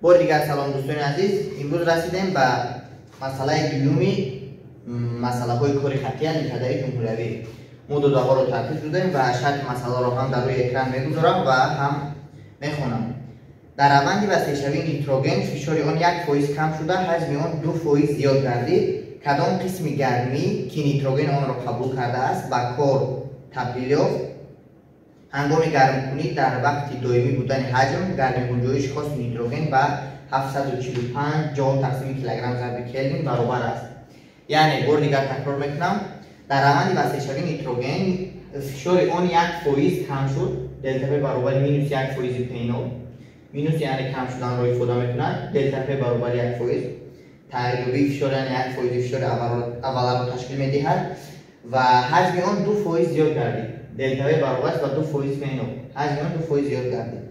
Бори дигар салом, дӯстони азиз. Имрӯз расидем ба масъалаи дуюми масъалаҳои кори хаттии олимпиадаи ҷумҳуриявӣ. Мо додаҳоро тартиб додем ва шарти масъаларо ҳам дар рӯи экран мегузорам ва ҳам мехонам. Дар раванди васеъшавии нитроген фишори он 1% кам шуда, ҳаҷми он 2% зиёд гардид. Кадом қисми гармӣ, ки нитроген онро қабул кардааст, ба кор табдил ёфт? Ҳангоми гармкунӣ дар вақти доимӣ будани ҳаҷм, гармигунҷоиши хоси нитроген ба 745 ҷоул тақсими килограмм зарби келвин баробар аст. Яъне, бори дигар такрор мекунам, дар раванди васеъшавии нитроген фишори он 1% кам шуд, делта П баробари минус 1 фоизи П0, минус яъне кам шуданро ифода мекунад, делта П баробари 1%, тағйирёбии фишор, яъне 1 фоизи фишори авваларо ташкил медиҳад ва ҳаҷми он 2% зиёд гардид. Делта В баробар аст ба 2% П0, ҳаҷми он 2% зиёд гардид.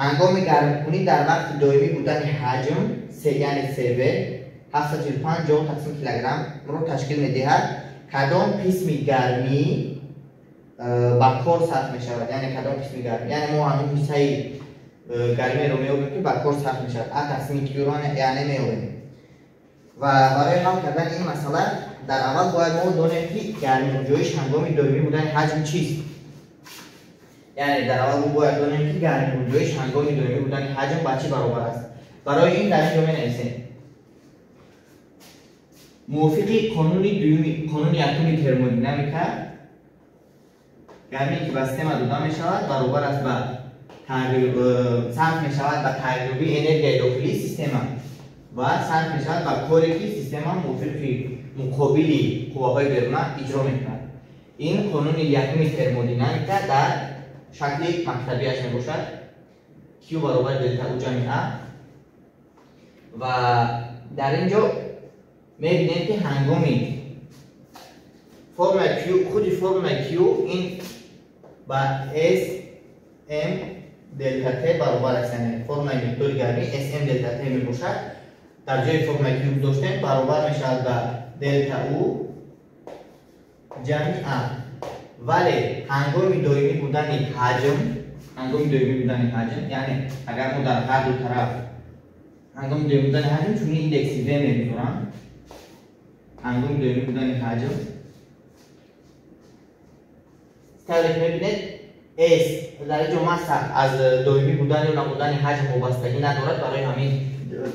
Ҳангоми гармкунӣ дар вақти доимӣ будани ҳаҷм, яъне СВ 745 ҷоул тақсим килограммро ташкил медиҳад. Кадом қисми гармӣ ба кор сарф мешавад? Яъне кадом қисми гармӣ, яъне мо ҳамин ҳиссаи гармиро меёбем, ки ба кор сарф мешавад, А тақсими Q-ро яъне меёбем. Ва барои ҳал кардани ин масъала дар аввал бояд мо донем, ки гармигунҷоиш ҳангоми доимӣ будани ҳаҷм чист. Яъне дар аввал мо бояд донем, ки гармигунҷоиш ҳангоми доимӣ будани ҳаҷм ба чӣ баробар аст. Барои ин дар ин ҷо менависем: мувофиқи қонуни дуюми, қонуни якуми термодинамика, гармие, ки ба система дода мешавад, баробар аст ба сарф мешавад ба тағйирёбии энергияи дохилии система ва сарф мешавад ба коре, ки система мувофиқи муқобили қувваҳои беруна иҷро мекунад. Ин қонуни якуми термодинамика дар шакли мактабиаш мебошад: Q баробари делта У ҷамъи А. Ва дар ин ҷо мебинем, ки ҳангоми формулаи Q, худи формулаи Q ин ба S M делта T баробар аст, яъне формулаи миқдори гармӣ S M делта T мебошад. Дар ҷои формулаи Q гузоштем, баробар мешавад ба делта У ҷамъи А. Вале ҳангоми доимӣ будани ҳаҷм, ҳангоми доимӣ будани ҳаҷм, яъне агар мо дар ҳар ду тараф ҳангоми доимӣ будани ҳаҷм чунин индекси В мегузорам, ҳангоми доимӣ будани ҳаҷм тавре ки мебинед, S дар ин ҷо масса аз доимӣ будан ё набудани ҳаҷм вобастагӣ надорад, барои ҳамин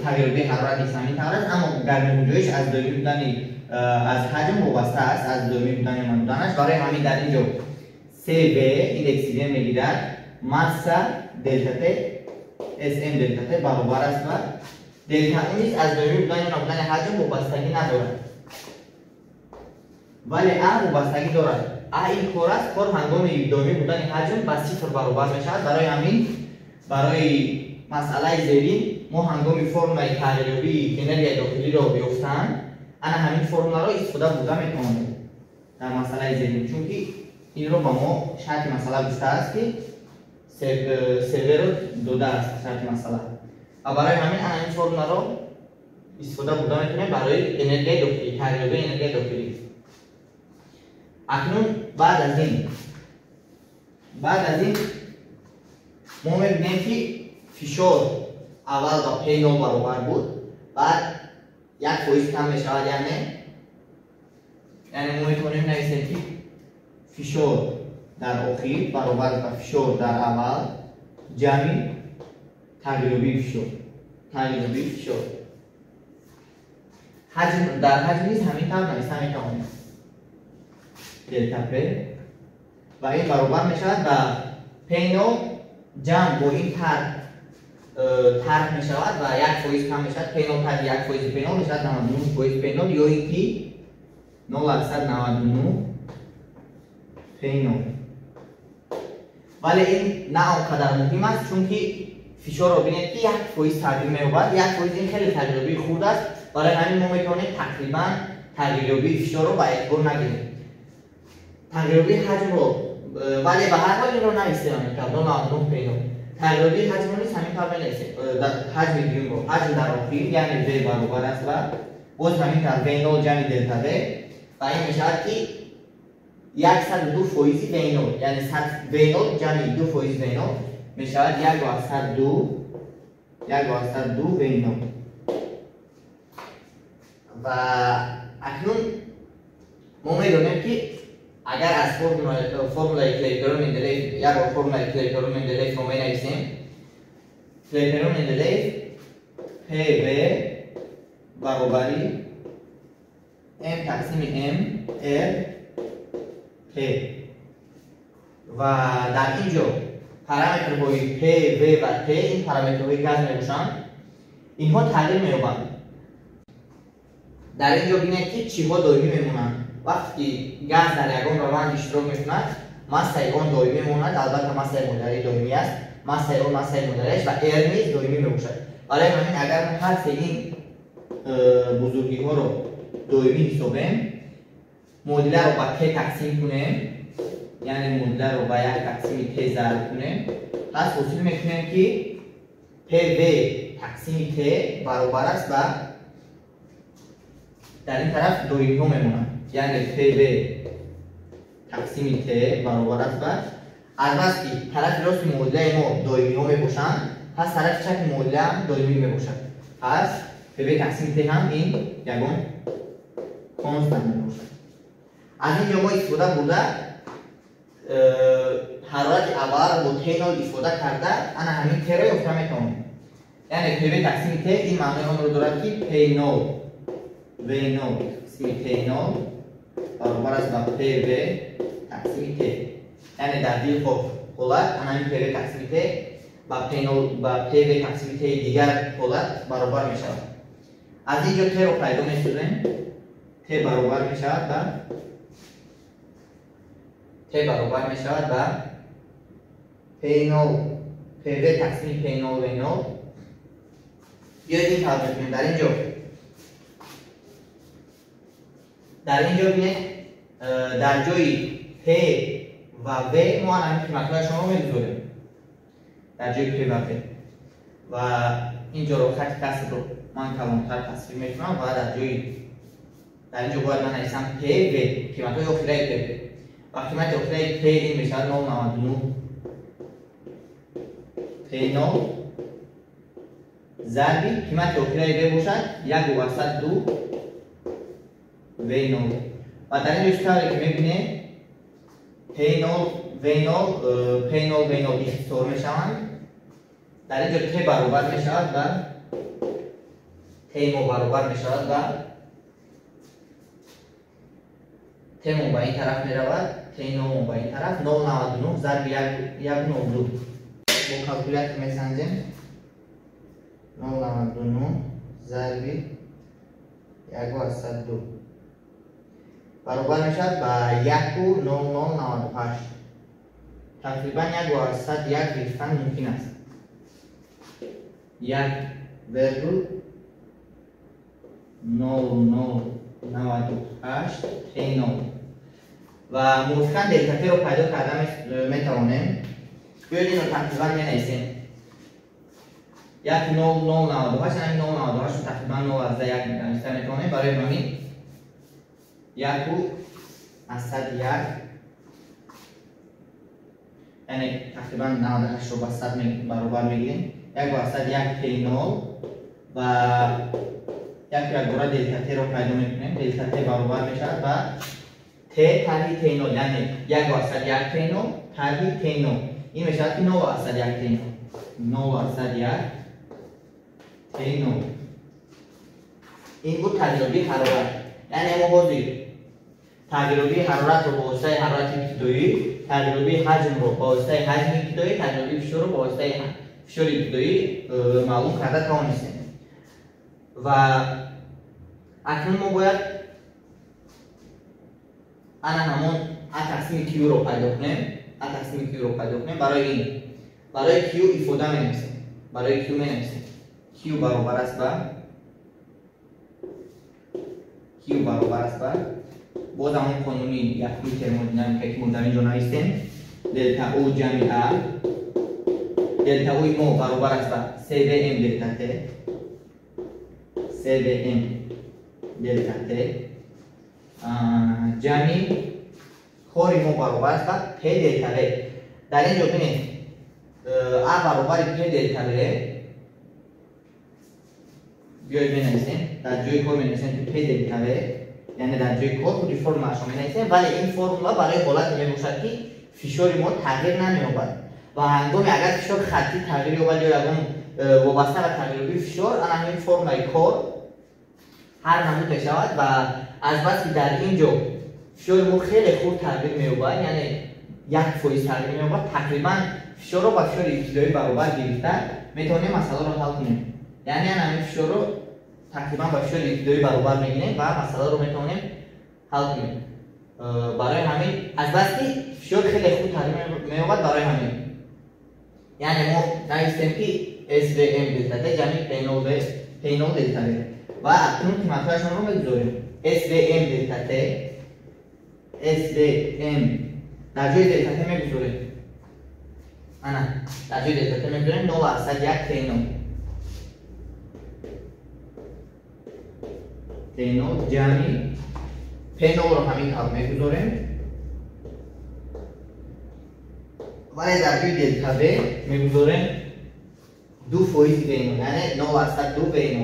тағйирёбии ҳарорат низ ҳамин тавр аст. Аммо гармигунҷоиш аз доимӣ будани, аз ҳаҷм вобаста аст, аз доимӣ будан ё набуданаш. Барои ҳамин дар ин ҷо CV индекси В мегирад, масса делта Т SM делта Т баробар аст ба делта У низ аз доимӣ будан ё набудани ҳаҷм вобастагӣ надорад, вале А вобастагӣ дорад. А ин кор аст, кор ҳангоми доимӣ будани ҳаҷм ба сифр баробар мешавад. Барои ҳамин барои масъалаи зерин мо ҳангоми формулаи тағйирёбии энергияи дохилиро ёфтан ана ҳамин формуларо истифода бурда метавонем дар масъалаи зерин, чунки инро ба мо шарти масъала гуфтааст, ки СВ-ро додааст шарти масъала, ва барои ҳамин ана ҳамин формуларо истифода бурда метавонем барои энергияи дохилӣ, тағйирёбии энергияи дохилӣ. Акнун баъд аз ин мо мебинем, ки фишор аввал ба P0 баробар буд, баъд 1% кам мешавад. Яъне мо метавонем нависем, ки фишор дар охир баробар ба фишор дар аввал ҷамъи тағйирёбии фишор, тағйирёбии фишор. Ҳаҷм, дар ҳаҷм низ ҳамин тавр нависта метавонем: делта П, ва ин баробар мешавад ба P0 ҷамъ бо ин тарҳ, тарҳ мешавад ва 1% кам мешавад. P0 тарҳи 1 фоизи P0 мешавад 99 фоиз P0 ё ин ки 0,99 P0. Вале ин на он қадар муҳим аст, чунки фишорро бинед, ки 1% тағйир меёбад. 1 фоиз ин хеле тағйирёбии хурд аст. Барои ҳамин мо метавонем тақрибан тағйирёбии фишорро ба эътибор нагирем, тағйирёбии ҳаҷмро. Вале ба ҳар ҳол инро нависем ҳамин тавр, 0,99 P0. Тағйирёбии ҳаҷмро низ ҳамин тавр менависем. Ҳаҷми дуюмро, ҳаҷм дар охир, яъне В баробар аст ба боз ҳамин тавр V0 ҷамъи делта В, ва ин мешавад, ки 102 фоизи V0, яъне V0 ҷамъи 2 фоизи V0 мешавад 1,02. 1,2 V0. Ва акнун мо медонем, ки агар аз формулаи Клейперон Менделеев як бор формулаи Клейперон Менделеевро менависем, Клейперон Менделеев PV баробари M тақсими M R T ва дар ин ҷо параметрҳои P, V ва T ин параметрҳои газ мебошанд, инҳо тағйир меёбанд. Дар ин ҷо бинед, ки чиҳо доимӣ мемонанд. Вақте ки газ дар ягон раванд иштирок мекунад, массаи он доимӣ мемонад. Албатта, массаи модарӣ доимӣ аст, массаи он, массаи модариаш ва R низ доимӣ мебошад. Барои ҳамин, агар мо ҳар се ин бузургиҳоро доимӣ ҳисобем, муодиларо ба T тақсим кунем, яъне муодиларо ба як тақсими T зарб кунем, пас ҳосил мекунем, ки PV тақсими T баробар аст ба, дар ин тараф доимиҳо мемонанд, яъне PV тақсими T баробар аст ба, азбаски тарафи рости муодилаи мо доимиҳо мебошанд, пас тарафи чапи муодила ҳам доимӣ мебошад. Пас PV тақсими T ҳам ин ягон констант мебошад. Аз ин ҷо мо истифода бурда ҳарорати аввалро бо T0 ифода карда, ана ҳамин T-ро ёфта метавонем. Яъне PV тақсими T ин маънои онро дорад, ки P0 V0 тақсими T0 баробар аст ба PV тақсими T. Яъне дар дилхоҳ ҳолат ана ҳамин PV тақсими T ба P0 ба PV тақсими T дигар ҳолат баробар мешавад. Аз ин ҷо T-ро пайдо месозем. T баробар мешавад ба T баробар мешавад ба P0 PV тақсими P0 V0. Биёед, ин тавр мекунем. Дар ин ҷо бинед, дар ҷои P ва V мо ана ҳамин қиматҳояшонро мегузорем, дар ҷои P ва V. Ва ин ҷоро, хати касрро ман калонтар тасвир мекунам ва дар ин ҷо бояд ман нависам P V, қиматҳои охираи P ва қимати охираи P ин мешавад 0,99 P0 зарби қимати охираи V бошад 1,2 V0. Ва дар ин ҷо, чӣ тавре ки мебинем, P0 V0 P0 V0 ихтисор мешаванд. Дар ин ҷо T баробар мешавад ба, T мо баробар мешавад ба, T мо ба ин тараф меравад, T0 мо ба ин тараф, 0,99 зарби 1,02. Бо калкулятор месанҷем. 0,99 зарби 1,2 баробар мешавад ба 1,0098. Тақрибан 1,1 гирифтан мумкин аст, 1,0098 T0. Ва мувофиқан делта T-ро пайдо карда метавонем. Биёед, инро тақрибан менависем: 1,0098. Ҳамин 0,98-ро тақрибан 0,1 нависта метавонем. Барои ҳамин 1,1, яъне тақрибан 98-ро ба 100 баробар мегирем, 1,1 T0. Ва як якбора делта T-ро пайдо мекунем. Делта T баробар мешавад ба T тарҳи T0, яъне 1,1 T0 тарҳи T0. Ин мешавад ки 0,1 T0, 0,1 T0. Ин буд тағйирёбии ҳарорат. Яъне мо ҳозир тағйирёбии ҳароратро ба воситаи ҳарорати ибтидоӣ, тағйирёбии ҳаҷмро ба воситаи ҳаҷми ибтидоӣ, тағйирёбии фишорро ба воситаи фишори ибтидоӣ маълум карда тавонистем. Ва акнун мо бояд ана ҳамон а тақсими q-ро пайдо кунем. А тақсими q-ро пайдо кунем. Барои ин, барои q ифода менависем. Барои q менависем: q баробар аст ба, q баробар аст ба боз ҳамон қонуни якуми термодинамика, ки мо дар ин ҷо навистем, делта у ҷамъи а. Делта уи мо баробар аст ба cvm делта т, cvm делта т ҷамъи кори мо баробар аст ба p делта в. Дар ин ҷо бинед, а баробари p делта в. Биёед менависем, дар ҷои кор менависем ки P делта V, яъне дар ҷои кор худи формулаашро менависем, вале ин формула барои ҳолате мебошад ки фишори мо тағйир намеёбад. Ва ҳангоме агар фишор хаттӣ тағйир ёбад ё ягон вобаста ба тағйирёбии фишор, ана ҳамин формулаи кор ҳар намуд мешавад. Ва аз бас ки дар ин ҷо фишори мо хеле хурд тағйир меёбад, яъне 1% тағйир меёбад, тақрибан фишорро ба фишори ибтидоӣ баробар гирифта метавонем масъаларо ҳал кунем. Яъне ана ҳамин фишорро тақрибан ба фишори ибтидоӣ баробар мегирем ва масъаларо метавонем ҳал кунем. Барои ҳамин аз бас ки фишор хеле хурд тағйир меёбад, барои ҳамин яъне мо навистем ки SVM делта T ҷамъи P0 делта V ва акнун қиматҳояшонро мегузорем. SVM делта T, SVM дар ҷои делта T мегузорем. Ана дар ҷои делта T мегузорем 0.1 T0. T0 ҷамъи P0-ро ҳамин тавр мегузорем. Вале дар ҷои делта V мегузорем 2% V0, яъне 0.2 V0.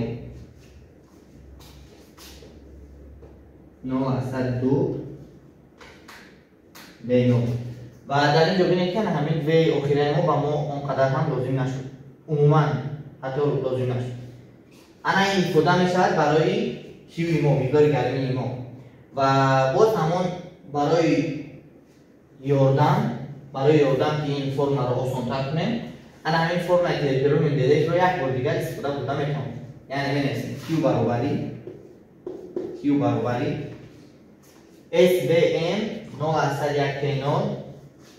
0.2 V0. Ва дар ин ҷо бинед ки ҳамин V охираи мо ба мо он қадар ҳам лозим нашуд. Умуман ҳатто лозим нашуд. Ана ин истифода мешавад барои Q мо, миқдори гармии мо. Ва боз ҳамон барои ёрдам ки ин формуларо осонтар кунем, ана ҳамин формулаи Клапейрон Менделеевро як бор дигар истифода бурда метавонем. Яъне менависем Q баробари SVM 0.1 T0,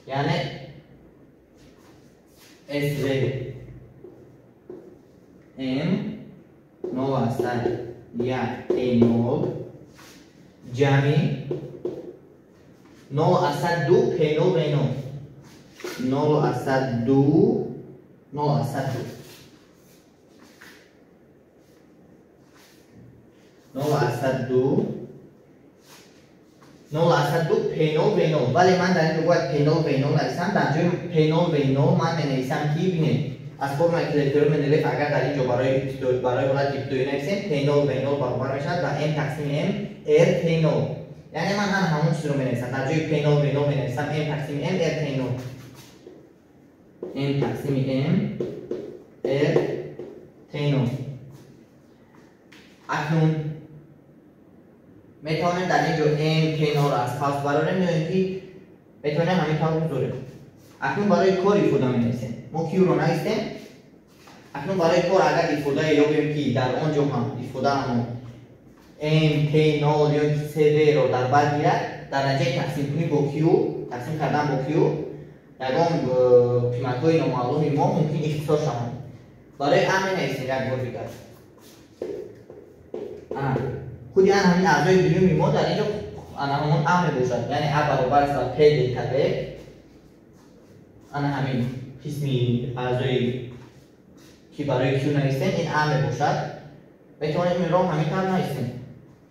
яъне SVM 0.1 T0 ҷамъи 0.2 P0 V0 0.2 0.2 0.2 P0 V0. Вале ман дар ин ҷо бояд P0 V0 нависам. Дар ҷои P0 V0 ман менависам ки бинед аз формулаи Клапейрон Менделеев агар дар ин ҷо барои ҳолати ибтидоӣ нависем P0 V0 баробар мешавад ба M тақсими M R T0. Яъне ман ҳам ҳамон чизро менависам. Дар ҷои P0 V0 менависам M тақсими M R T0. M тақсими M R T0. Акнун метавонем дар ин ҷо M T0-ро аз қавс барорем ё ин ки метавонем ҳамин тавр гузорем. Акнун барои кор ифода менависем. Мо Q-ро навистем. Акнун барои кор агар ифодае ёбем ки дар он ҷо ҳам ифодаамон M T0 ё ин ки CV-ро дар бар гирад, дар натиҷаи тақсимкунӣ бо Q, тақсим кардан бо Q, ягон қиматҳои номаълуми мо мумкин ихтисор шаванд. Барои А менависем як бор дигар. А худи ан ҳамин аъзои дуюми мо дар ин ҷо ана ҳамон А мебошад, яъне А баробар аст ба P делта V. Ана ҳамин қисми аъзои ки барои Q навистем ин А мебошад. Метавонем инро ҳамин тавр нависем.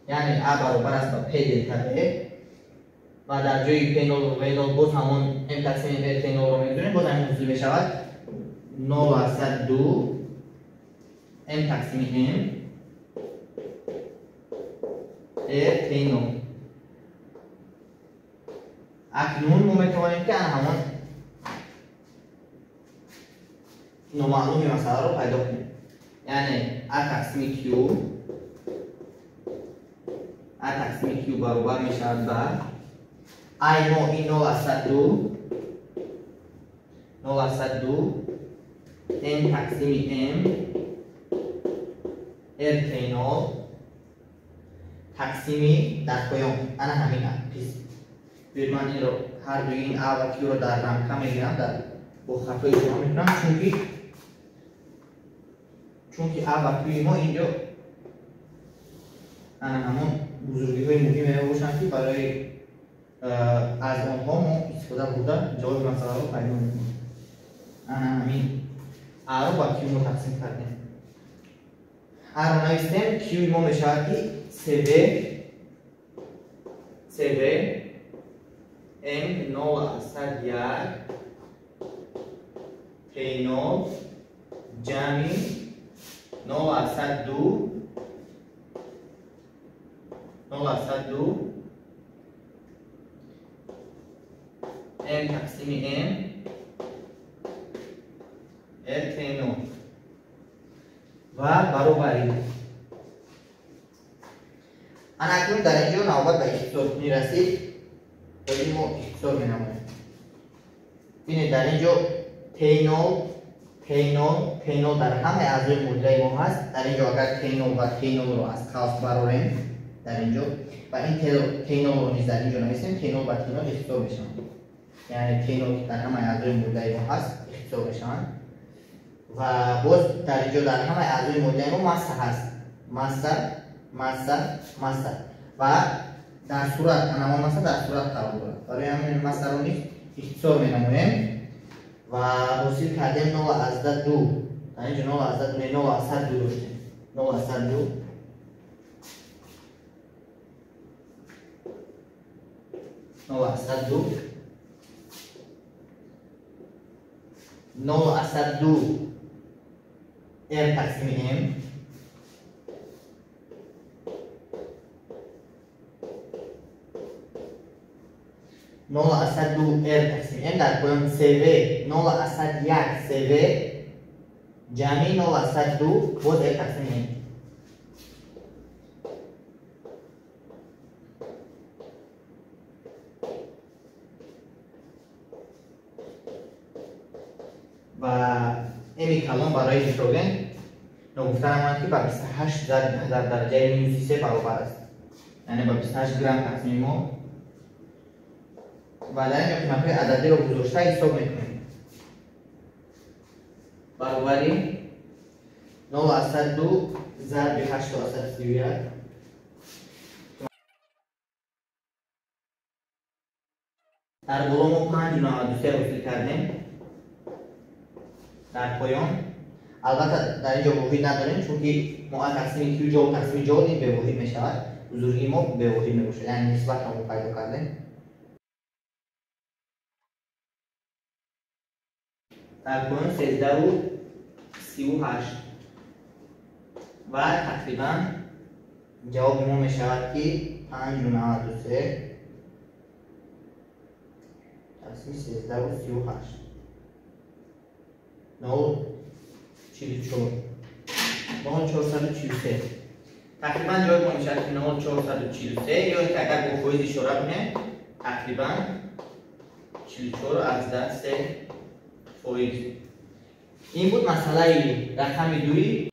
Яъне А баробар аст ба P делта V ва дар ҷои P0 V0 боз ҳамон M тақсими R T0-ро мегузорем, боз ҳамин ҳосил мешавад 0.2 M тақсими M R T0. Акнун мо метавонем ки ана ҳамон номаълуми масъаларо пайдо кунем. Яъне A тақсими Q, A тақсими Q баробар мешавад ба А мо ин 0.2 0.2 M тақсими M R T0 тақсими дар поён ана ҳамин қисм. Биёед ман инро ҳар дуи ин А ва Q-ро дар рамка мегирам, дар бо хатҳои ишора мекунам, чунки А ва Q-и мо инҷо ана ҳамон бузургиҳои муҳиме мебошанд ки барои аз онҳо мо истифода бурда ҷавоби масъаларо пайдо мекунем. Ана ҳамин А-ро ба Q мо тақсим кардем. А-ро навистем, Q-и мо мешавад ки CV M 0.1 T0 ҷамъи 0.2 0,2 M тақсими M R T0 ва баробари. Ана акнун дар инҷо навбат ба ихтисоркунӣ расид. Бояд мо ихтисор менамоем. Бинед, дар инҷо T0 T0 T0 дар ҳамаи аъзои муодилаи мо ҳаст. Дар инҷо агар T0 ва T0-ро аз қавс барорем дар инҷо ва ин T0-ро низ дар инҷо нависем, T0 ба T0 ихтисор мешаванд. Яъне T0 дар ҳамаи аъзои муодилаи мо ҳаст, ихтисор мешаванд. Ва боз дар инҷо дар ҳамаи аъзои муодилаи мо масса ҳаст. Масса, масса, масса. Ва дар сурат, ана масса дар сурат қарор дорад. Барои ҳамин массаро низ ихтисор менамоем ва ҳосил кардем 0,2. Дар инҷо 0,2 не, 0,2 доштем. 0,2 0,2 0,2 R тақсими M 0,2 R тақсими M дар поён CV 0,1 CV ҷамъи 0,2 боз R тақсими M. Ва M калон барои нитроген ногуфта намояд, ки ба 28 дар дараҷаи минус 3 баробар аст. Яъне ба 28 грамм тақсими мо. Ва дар инҷо қиматҳои ададиро гузошта ҳисоб мекунем. Баробари 0,2 зарби 8,31 дар боло мо 5,93 ҳосил кардем. Дар поён албатта дар инҷо воҳид надорем, чунки мо тақсими Q ҷоул тақсими ҷоул ин бевоҳид мешавад. Бузургии мо бевоҳид мебошад, яъне нисбатро мо пайдо кардем. Дар поён 13,38 ва тақрибан ҷавоби мо мешавад, ки 5,93 тақсими 13,38 0,44 0,443. Тақрибан ҷавоби мо мешавад, ки 0,443 ё инки агар бо фоиз ишора кунем тақрибан 44,3%. Ин буд масъалаи рақами 2.